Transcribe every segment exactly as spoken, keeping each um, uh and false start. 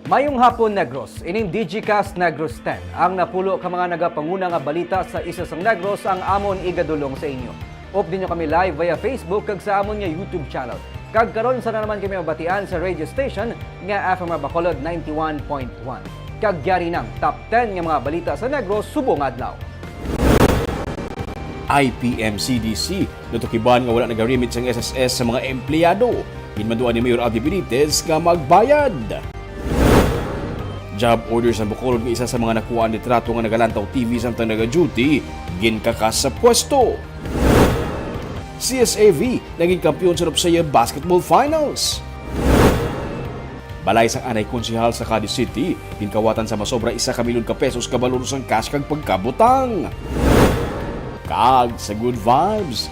Mayong hapon, Negros. Ining Digicast Negros ten. Ang napulo ka mga nagapanguna nga balita sa isla sang Negros ang amon igadulong sa inyo. Updi nyo kami live via Facebook kag sa amon nga YouTube channel. Kag karon, sa na naman kami mabatian sa radio station nga F M R Bacolod ninety-one point one. Kag yari nang top ten nga mga balita sa Negros subong adlaw. I P M C D C, natukiban nga wala nagarimit sang S S S sa mga empleyado. Ginmanduan ni Mayor Abby Benitez nga magbayad. Job order sang Bacolod nga isa sa mga nakuhaan litrato nga nagalantaw T V samtang naga-duty, ginkakas sa pwesto. C S A V naging kampiyon sa Nopsea Basketball Finals. Balay sang anay konsehal sa Cadiz City, ginkawatan sa masobra isa ka milyon ka pesos ka balor sang cash kag pagkabutang. Kag sa good vibes,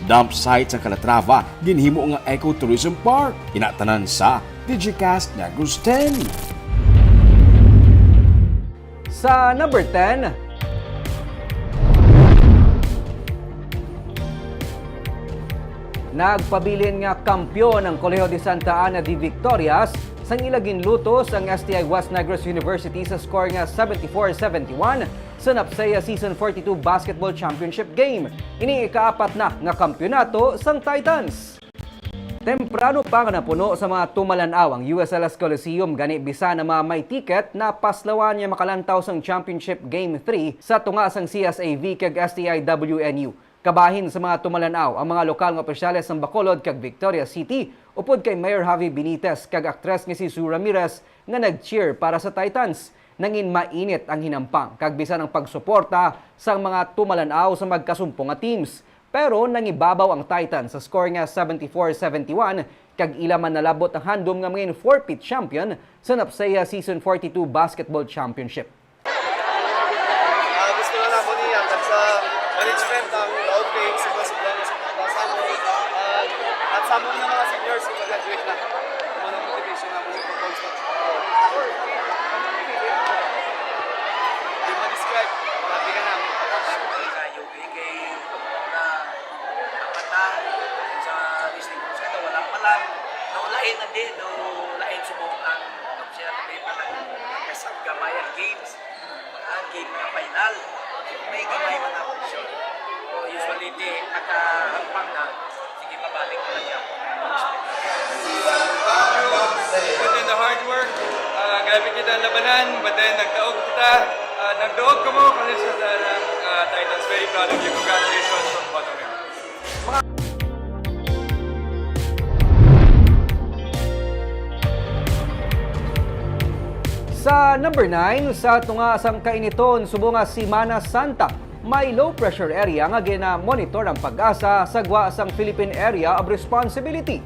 dump site sa Calatrava, ginhimo nga ecotourism park. Ina tanan sa Digicast Negros ten. Sa number ten, nagpabilin nga kampiyon ang Colegio de Santa Ana de Victorias sang ila ginlutos ang S T I West Negros University sa score nga seventy-four seventy-one sa Nopsea Season forty-two Basketball Championship Game. Ini ikaapat na nga kampiyonato sang Titans. Temprano pa nga napuno sa mga tumalan-aw ang U S L S Coliseum, gani bisan ang mga may ticket napaslawan nga makalantaw sang Championship Game three sa tunga sang C S A V kag S T I W N U. Kabahin sa mga tumalan-aw ang mga lokal nga opisyales sang Bacolod kag Victoria City, upod kay Mayor Javi Benitez kag aktres nga si Sue Ramirez nga nag-cheer para sa Titans. Nangin mainit ang hinampang kag bisan ang pagsuporta sang mga tumalan-aw sa magkasumpong nga teams. Pero nangibabaw ang Titans sa score nga seventy-four seventy-one, kag ila man nalabot ang handom nga mangin four-peat champion sa Nopsea Season forty-two Basketball Championship. Ah, gusto na namo ni hatag sa management ang load pay, sobra-sobra na sa mga basa mo. Ah, at sa amon nga mga seniors, nga graduate na. Amo ang motivation namo ni Coach. Di ma-describe, happy ka namin. Kayo, eh, kay na apat na sa listening ko sa wala pa lang. Naulain na din, naulain subong ang siya na may pala. Kasag gamay ang games. Ang game na final, may gamay man ang option. So, usually, di, nakahampang na. Sige, mabalik na lang siya. Put in the hard work. Ah, grabe kita labanan, but then nagdaog kita. Ah, nagdaog ko mo, kasi sa uh, Titans, very proud of you. Congratulations from bottom of my heart. Sa number nine, sa tunga sang kainiton subong nga Semana Santa, may low pressure area nga gina-monitor ang PAGASA sa gwa sang Philippine Area of Responsibility.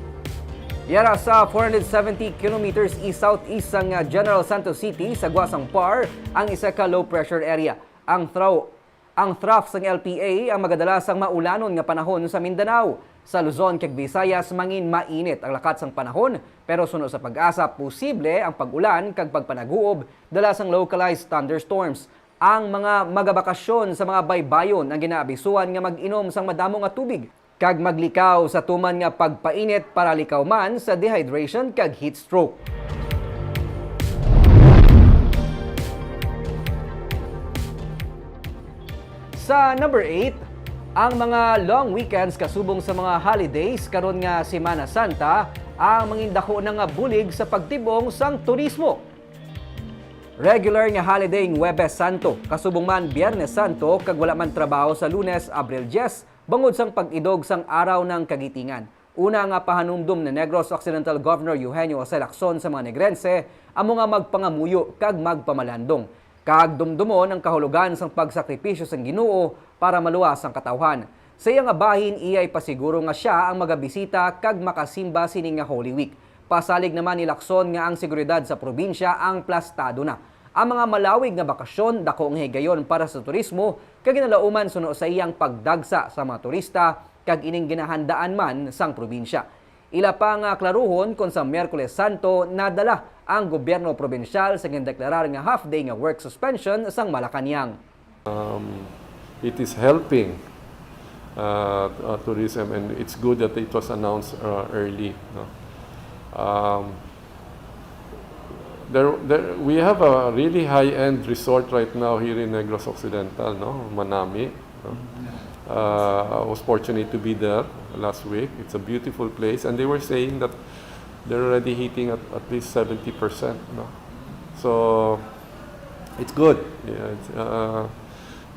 Yara sa four hundred seventy kilometers east-southeast sang, ah, General Santos City, sa gwa sang PAR, ang isa ka low pressure area. Ang throw Ang trough sang L P A ang magadala sang maulanon nga panahon sa Mindanao. Sa Luzon kag Visayas, mangin mainit ang lakat sang panahon, pero suno sa PAGASA, posible ang pag-ulan kag pagpanaguob dala sang localized thunderstorms. Ang mga magabakasyon sa mga baybayon ang ginaabisuhan nga mag-inom sang madamo nga tubig kag maglikaw sa tuman nga pagpainit para likaw man sa dehydration kag heat stroke. Sa number eight, ang mga long weekends kasubong sa mga holidays karon nga Semana Santa ang mangin dako na nga bulig sa pagtib-ong sang turismo. Regular nga holiday ang Huwebes Santo, kasubong man Biyernes Santo, kag wala man trabaho sa Lunes, Abril diyes, bangod sang pag-idog sang Araw ng Kagitingan. Una nga pahanumdom ni Negros Occidental Governor Eugenio Jose Lacson sa mga Negrense amo nga magpangamuyo kag magpamalandong, kag dumdumon ang kahulogan sang pagsakripisyo sang Ginoo para maluwas ang katawhan. Sa iya nga bahin, iya'y pasiguro nga sia ang magabisita kag makasimba sini nga Holy Week. Pasalig naman ni Lacson nga ang seguridad sa probinsya ang plastado na. Ang mga malawig nga bakasyon, dako nga higayon para sa turismo, kag ginalauman suno sa iyang pagdagsa sa mga turista, kag ining ginahandaan man sang probinsya. Ila pa nga klaruhon kon sa Miyerkules Santo nadala ang gobyerno probinsyal sa gindeklarar nga half-day nga work suspension sang Malacañang. Um, it is helping, uh, uh, tourism, and it's good that it was announced, uh, early, no? Um, There, there, we have a really high-end resort right now here in Negros Occidental, no? Manami, no? Uh, I was fortunate to be there last week. It's a beautiful place, and they were saying that they're already hitting at, at least seventy percent, no? So, it's good. Yeah, it's, uh,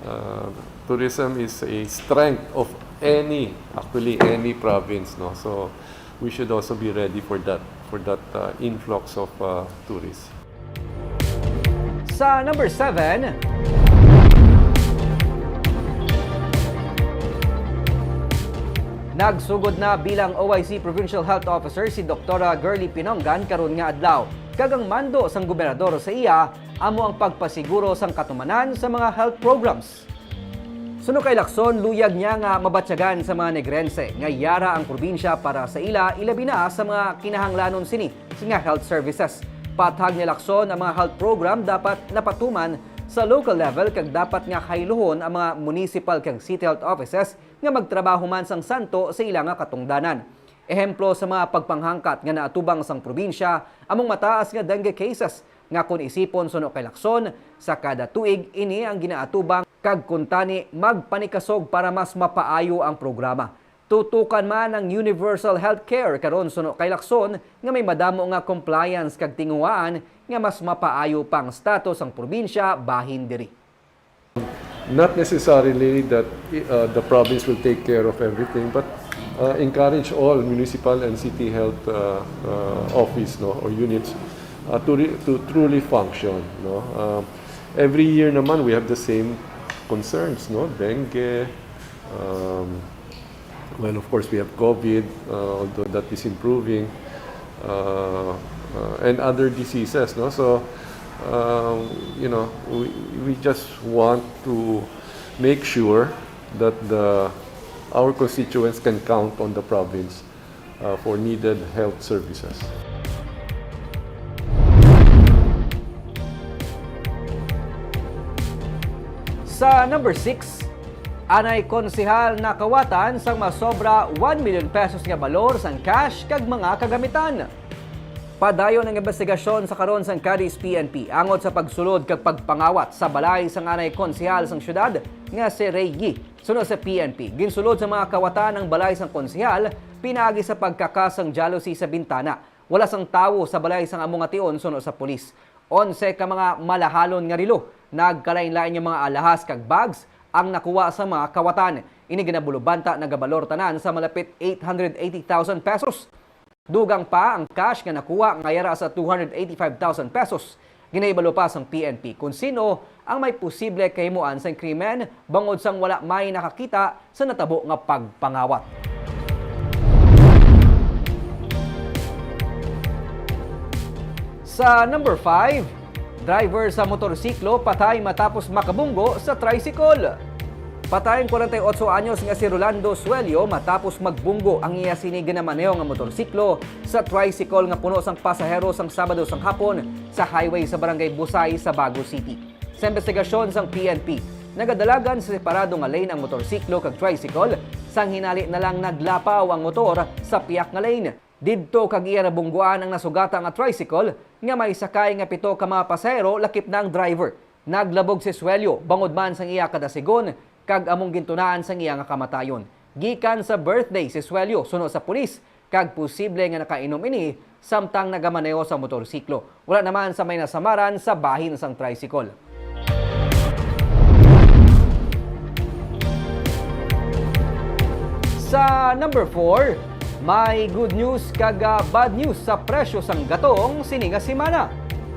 uh, tourism is a strength of any, actually any province, no? So, we should also be ready for that, for that, uh, influx of, uh, tourists. Sa number seven, nagsugod na bilang O I C Provincial Health Officer si Doktora Girlie Pinongan karon nga adlaw, kag ang mando sang gobernador sa iya amo ang pagpasiguro sang katumanan sa mga health programs. Suno kay Lacson, luyag niya nga mabatyagan sa mga Negrense nga yara ang probinsya para sa ila, ilabi na sa mga kinahanglanon sini nga health services. Pathag ni Lacson, ang mga health program dapat napatuman sa local level kag dapat nga hayluhon ang mga municipal kag city health offices nga magtrabaho man sang santo sa ila nga katungdanan. Ehemplo sa mga pagpanghangkat nga naatubang sang probinsya among mataas nga dengue cases, nga kon isipon suno kay Lacson, sa kada tuig ini ang ginaatubang, kag kuntani magpanikasog para mas mapaayo ang programa. Tutukan man ang universal health care karon suno kay Lacson nga may madamo nga compliance kag tinguhaan nga mas mapaayo pa ang status sang probinsya bahin diri. Not necessarily that uh, the province will take care of everything, but uh, encourage all municipal and city health uh, uh, office, no, or units uh, to, re- to truly function. No? Uh, every year naman, we have the same concerns, no? Dengue, um, well, of course, we have COVID, uh, although that is improving, uh, uh, and other diseases. No? So, um, you know, we, we just want to make sure that the our constituents can count on the province uh, for needed health services. Sa number six, anay konsehal nakawatan sang masobra one million pesos nga balor sang cash kag mga kagamitan. Padayon ang imbestigasyon sa karon sang Cadiz P N P angot sa pagsulod kag pagpangawat sa balay sang anay konsehal sang syudad nga si Rey Yee. Suno sa P N P, ginsulod sa mga kawatan ang balay sang konsehal pinaagi sa pagkaka sang jalousie sa bintana. Wala sang tawo sa balay sang amo nga tion suno sa pulis. Onse ka mga malahalon nga relo, nagkalainlain nga mga alahas kag bags ang nakuha sa mga kawatan. Ini ginabulubanta nagabalor tanan sa malapit eight hundred eighty thousand pesos. Dugang pa ang cash nga nakuha nga yara sa two hundred eighty-five thousand pesos. Ginahibalo pa sang P N P kon sino ang may posible kahimuan sang krimen bangod sang wala may nakakita sa natabo nga pagpangawat. Sa number five, driver sa motorsiklo patay matapos makabunggo sa tricycle. Patay ang kwarenta y otso anyos nga si Rolando Suelio matapos magbunggo ang iya sini ginamaneho nga motorsiklo sa tricycle nga puno sang pasahero sang Sabado sang hapon sa highway sa Barangay Busay sa Bago City. Sa imbestigasyon sang P N P, nagadalagan sa separado nga lane ang motorsiklo kag tricycle, sang hinali na lang naglapaw ang motor sa piyak nga lane. Didto kag iya nabungguan ang nasugata nga tricycle nga may sakay nga pito ka mga pasahero lakip na ang driver. Naglabog si Suelio bangod man sang iya kadasigon kag among gintunaan sang iya nga kamatayon. Gikan sa birthday si Suelio suno sa pulis kag posible nga nakainom ini samtang nagamaneho sa motorsiklo. Wala naman sa may nasamaran sa bahin sang tricycle. Sa number four, may good news kag ah, bad news sa presyo sang gatong sini nga semana.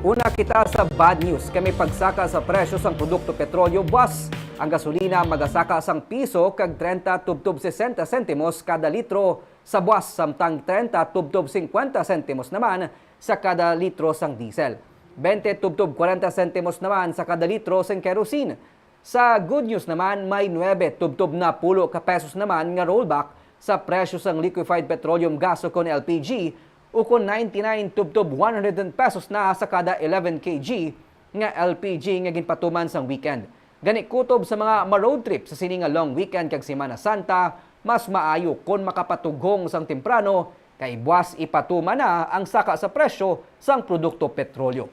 Una kita sa bad news, kami pagsaka sa presyo sang produkto petrolyo buas. Ang gasolina magasaka sang piso kag trenta tubtob sesenta sentimos kada litro sa buas, samtang trenta tubtob singkwenta sentimos naman sa kada litro sang diesel. Bente tubtob kwarenta sentimos naman sa kada litro sang kerosene. Sa good news naman, may nuebe tubtob napulo ka pesos naman nga rollback sa presyo sang liquefied petroleum gas ukon L P G, ukon ninety-nine tubtob one hundred ten pesos na sa kada eleven K G nga L P G nga ginpatuman sang weekend. Gani, kutob sa mga ma-road trip sa sini nga long weekend kag Semana Santa, mas maayo kon makapatughong sang temprano kay buas ipatuman na ang saka sa presyo sang produkto petrolyo.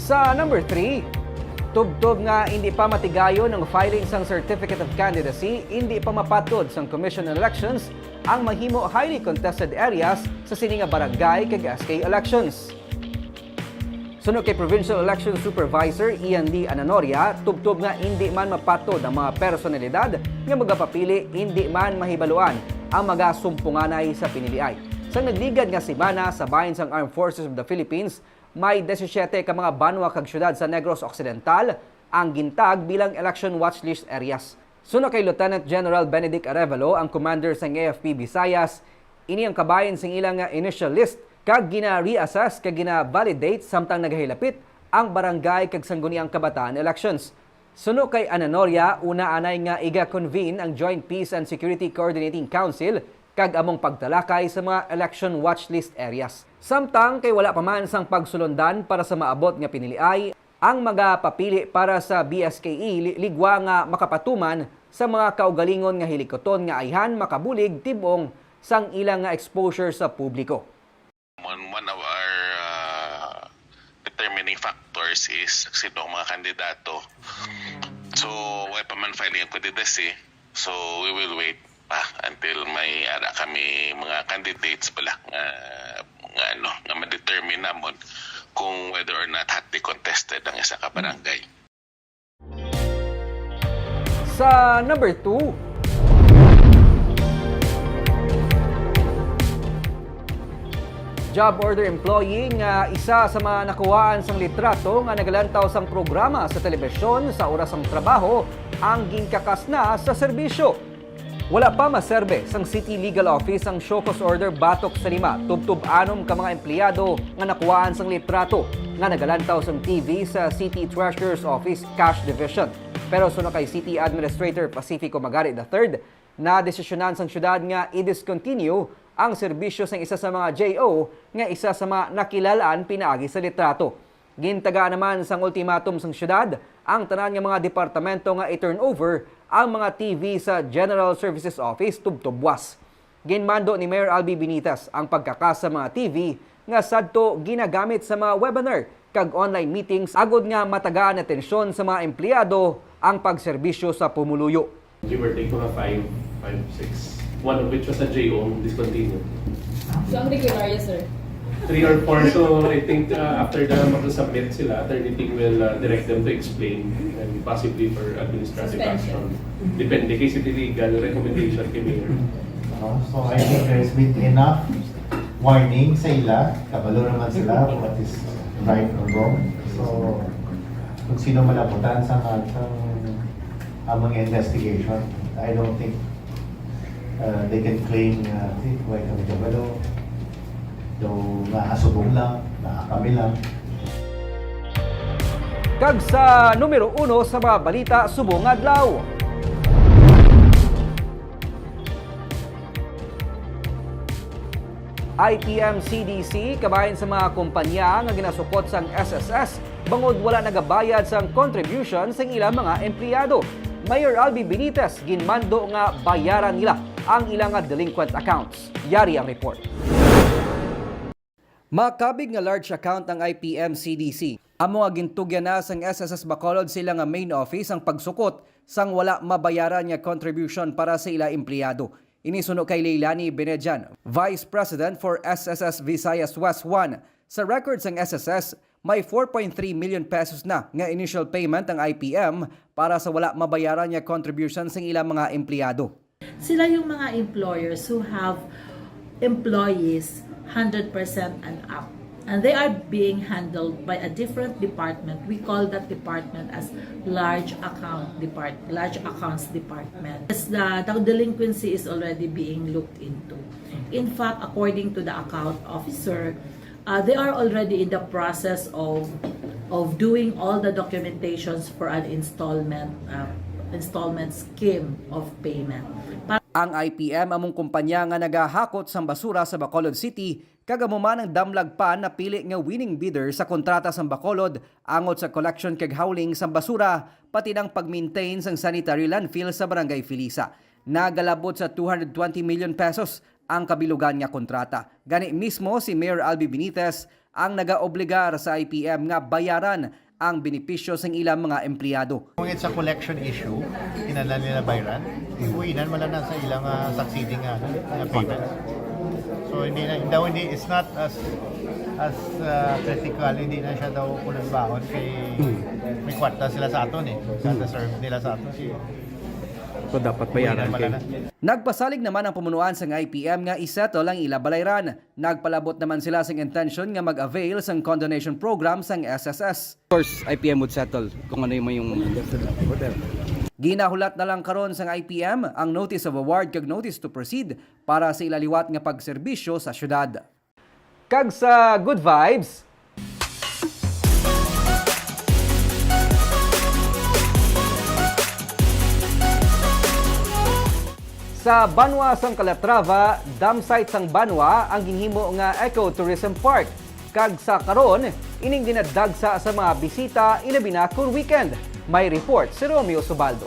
Sa number three, tubtob nga indi pa matigayon ang filing sang Certificate of Candidacy, indi pa mapatod sang Commission on Elections ang mahimo highly contested areas sa sini nga barangay kag S K elections. Suno kay Provincial Election Supervisor Ian Lee Ananoria, tubtob nga indi man mapatod ang mga personalidad nga magapapili, indi man mahibaluan ang mga sumpunganay sa piniliay. Sa nagligad nga semana, sa bahin sang Armed Forces of the Philippines, may disisiete ka mga banwa kag syudad sa Negros Occidental ang gintag bilang election watch list areas. Suno kay Lieutenant General Benedict Arevalo, ang commander sang A F P Visayas, ini ang kabahin sing ila nga initial list kag gina-reassess kag gina-validate samtang nagahilapit ang barangay kag sangguniang kabataan elections. Suno kay Ananoria, una anay nga iga-convene ang Joint Peace and Security Coordinating Council kag among pagtalakay sa mga election watch list areas. Samtang kay wala pa man sang pagsulundan para sa maabot nga piniliay, ang mga papili para sa B S K E li-, ligwa nga makapatuman sa mga kaugalingon nga hilikuton nga ayhan makabulig tib-ong sang ila nga exposure sa publiko. One, one of our, uh, determining factors is sino ang mga kandidato. So, wala pa man filing ang candidacy. So, we will wait pa until may ara kami mga candidates pala nga, nga ano, nga ma-determine namon kung whether or not hotly contested ang isa ka barangay. Sa number two, job order employee nga isa sa mga nakuhaan sang litrato nga nagalantaw sang programa sa telebisyon sa oras sang trabaho ang ginkakas na sa serbisyo. Wala pa maserbe sang City Legal Office ang show cause order batok sa lima tubtob anom ka mga empleyado nga nakuhaan sang litrato nga nagalantaw sang T V sa City Treasurer's Office Cash Division. Pero suno kay City Administrator Pacifico Magari the third, nadesisyonan sang syudad nga i-discontinue ang serbisyo sang isa sa mga J O nga isa sa mga nakilal-an pinaagi sa litrato. Gintagaan naman sang ultimatum sang syudad ang tanan nga mga departamento nga i-turnover ang mga T V sa General Services Office tubtob buwas. Ginmando ni Mayor Albi Benitez ang pagkakas sa mga T V nga sadto ginagamit sa mga webinar kag online meetings agod nga matagaan atensyon sa mga empleyado ang pagserbisyo sa pumuluyo. Give or take mga five, five, six. One of which was a J O discontinued. So, ang regular, yes, sir. Three or four. So, I think, uh, after the mag-submit sila, Attorney Ting will, uh, direct them to explain and possibly for administrative Suspension. Action. Depende kay City Legal, recommendation kay Mayor. Oh, so I think there's been enough warning sa ila. Kabalo naman sila what is right or wrong. So, kung sino malabutan sa, sa among investigation, I don't think, uh, they can claim nga, "Hey, why kami kabalo?" Daw nga subong lang, nga kami lang. Kag sa numero uno sa mga balita subong adlaw. I P M C D C kabahin sa mga kumpanya nga ginasukot sang S S S bangod wala nagabayad sang contribution sang ilang mga empleyado. Mayor Albi Benitez ginmando nga bayaran nila ang ilang nga delinquent accounts. Yari ang report. Makabig nga large account ang I P M C D C. Amo nga gintugyan na sang S S S Bacolod sila nga main office ang pagsukot sang wala mabayaran nga contribution para sa ila empleyado. Ini suno kay Leilani Benedian, Vice President for S S S Visayas West one. Sa record sang S S S, may four point three million pesos na nga initial payment ang I P M para sa wala mabayaran nga contribution sang ilang mga empleyado. Sila yung mga employers who have employees hundred percent and up. And they are being handled by a different department. We call that department as large account depart-, large accounts department. As the, the delinquency is already being looked into. In fact, according to the account officer, uh, they are already in the process of, of doing all the documentations for an installment, uh, installment scheme of payment. Pa- Ang I P M among kumpanya nga nagahakot sang basura sa Bacolod City, kag amo man ang Damlag Pan napili nga winning bidder sa kontrata sang Bacolod angot sa collection kag hauling sang basura, pati ang pag-maintain sang sanitary landfill sa Barangay Filisa. Nagalabot sa two hundred twenty million pesos ang kabilugan nga kontrata. Gani mismo si Mayor Albi Benitez ang nagaobligar sa I P M nga bayaran ang benepisyo sang ilang mga empleyado. Kung it's a collection issue, kinahanglan nila bayaran, iwinan man lang na sa ilang, ah, succeeding, ah, na payment. So, hindi na, daw hindi, it's not as, as, ah, critical, hindi na siya daw kulang bahon kay may kwarta sila sa aton eh. Sa serve nila sa aton si So, dapat bayaran kay Nagpasalig naman ang pamunuan sang I P M nga i-settle ang ila balayran. Nagpalabot naman sila sing intensyon nga mag-avail sang condonation program sang S S S. Of course, I P M would settle kung ano yung, yung Ginahulat na lang karon sang I P M ang notice of award kag notice to proceed para sa ila liwat nga pagserbisyo sa syudad. Kag sa good vibes, sa banwa sang Calatrava, dump site sang banwa ang ginhimo nga ecotourism park. Kag sa karon, ining ginadagsa sa mga bisita, ilabi na kon weekend. May report si Romeo Subaldo.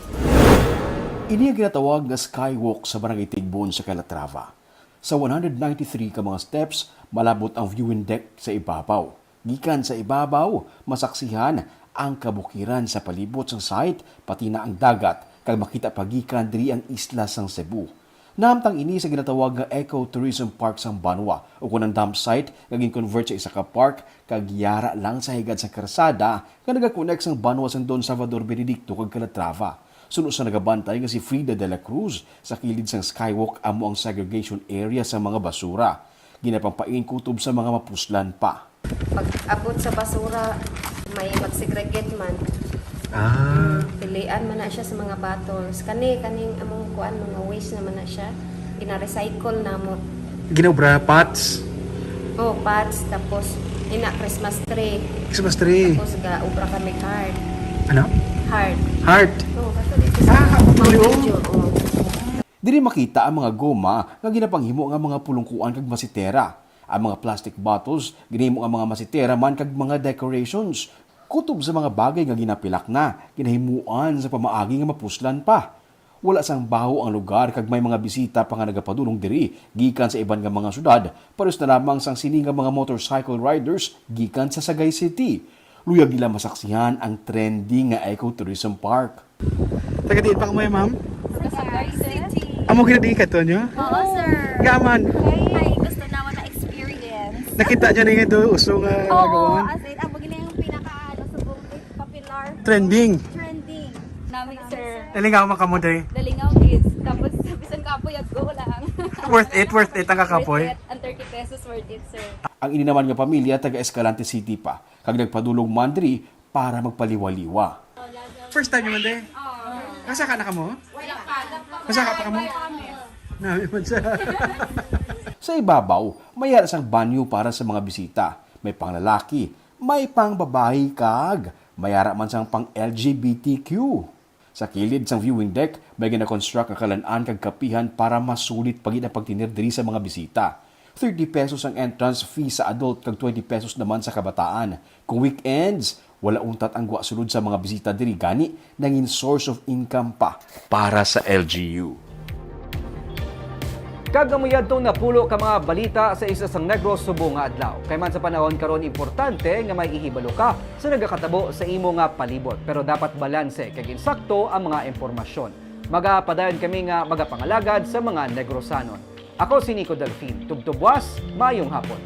Ini ang ginatawag nga skywalk sa Barangay Tigbon sa Calatrava. Sa one hundred ninety-three ka mga steps, malabot ang viewing deck sa ibabaw. Gikan sa ibabaw, masaksihan ang kabukiran sa palibot sang site, pati na ang dagat, kag makita pa gikan diri ang isla sang Cebu. Nahamtang ini sa ginatawag nga Eco Tourism Park sang banwa, ukon ang dump site nga gin-convert sa isa ka park kag yara lang sa higad sang karsada nga nagakonek sang banwa sang Don Salvador Benedicto kag Calatrava. Suno sa nagabantay nga si Frida de la Cruz, sa kilid sang skywalk amo ang segregation area sa mga basura. Ginapampain kutob sa mga mapuslan pa. Pag-abot sa basura, may mag-segregate man. Ah. Pilian man na siya sa mga bottles. Kani, kaning among kuan, mga waste naman na siya. Gina-recycle namo. Ginaobra, pots? Oh, pots. Tapos, ina, Christmas tree. Christmas tree. Tapos, ga-obra kami card. Ano? Heart. Heart? Oh, kaso dito sa Ah, mga oh. Video, oh. Diri makita ang mga goma nga ginapanghimo nga mga pulungkuan kag masitera. Ang mga plastic bottles, ginahimo nga mga masitera man kag mga decorations. Kutob sa mga bagay nga ginapilak na, ginahimuan sa pamaagi nga mapuslan pa. Wala sang baho ang lugar kag may mga bisita pa nga nagapadulong diri gikan sa iban nga mga syudad, pares na lamang sang sini nga mga motorcycle riders gikan sa Sagay City. Luyag nila masaksihan ang trending nga ecotourism park. Taga diin pa kamo, ma'am? Sa Sagay City. Amo gina diin kadto nyo? Oo, sir. Gaman. Ay, gusto naman na experience. Nakita nyo na yung do uso nga Oo, nagawa? As in, amo gina yung pinaka, ano, subong popular. Trending. Trending. Nami, sir. Nalingaw man kamo, day? Nalingaw, kids. Tapos, bisan kapoy, at go lang. Worth it, worth it ang kakapoy. Worth it. Ang thirty pesos, worth it, sir. Ang ini naman nga pamilya, taga Escalante City pa. Kag nagpadulong man diri para magpaliwaliwa. First time naman, day? Kasaka na kamo? Kasaka pa kamo? Nami man sa Sa ibabaw, may ara sang banyo para sa mga bisita. May panglalaki, may pangbabayi, kag may ara man sang pang L G B T Q. Sa kilid sang viewing deck, may gina-construct nga kalan-an kag kapihan para masulit pa gid ang pagtener diri sa mga bisita. Thirty pesos ang entrance fee sa adult kag twenty pesos naman sa kabataan. Kung weekends, wala untat ang gwa sulod sa mga bisita diri, gani nangin source of income pa para sa L G U. Kag amo yadtong napulo ka mga balita sa isa sang Negros subong nga adlaw. Kay man sa panahon karon, importante nga may ihibalo ka sa nagakatabo sa imo nga palibot, pero dapat balanse kag insakto ang mga impormasyon. Magapadayon kami nga magapangalagad sa mga Negrosanon. Ako si Nico Delfin. Tubtubwas, maayong hapon.